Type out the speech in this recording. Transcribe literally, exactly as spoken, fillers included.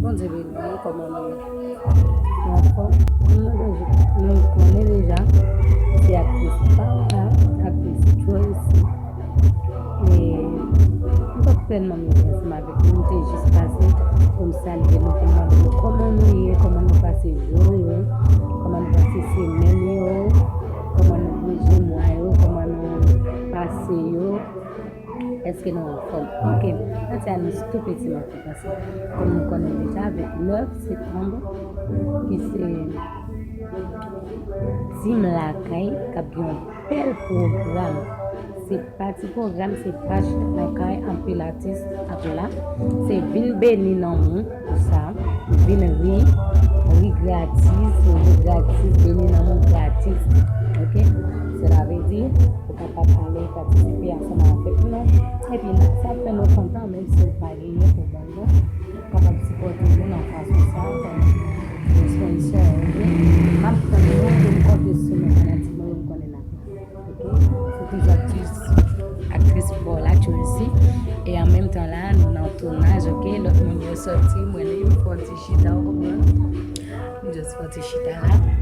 Bondye beni w, kòman nou ye? Nou anfòm? Nou deja, nou konnen deja, se aktris Paola, aktris Joyce. E m pa t tèlman mete ansanm avèk nou, m te jis pase pou m salye nou, pou m mande nou kòman nou ye, kòman nou pase jou yo, kòman nou pase semèn yo, kòman nou pase mwa yo, kòman nou pase yo. Èske nou anfòm? Ok, anti anons tou piti m ap fè pase. Kòm nou konnen deja, vennèf septanm, ki se Team Lakay k ap gen yon bèl pwogram. Se pa ti pwogram, se pa chita lakay, anpil atis ap la. Se vin beni nanm ou pou sa. Vin ri, ri gratis, ri gratis, beni nanm ou gratis. Ok? Sela vle di, ou kapab ale patisipe ansanm avèk nou. Epi sa ap fè nou kontan, menm si ou pa genyen pou ban nou. Ou kapab sipòte nou nan fason sa, kòm yon sponsor, ok? M ap tann nou, e m konte sou nou, fanatik mwen yo, m konnen n ap la. Ok? Se toujou aktris, aktris Paola Joyce. E an menm tan la, nou nan tounaj, ok? Lòt moun yo sòti, mwen li, m fè yon ti chita, ou konprann? M just fè yon ti chita la.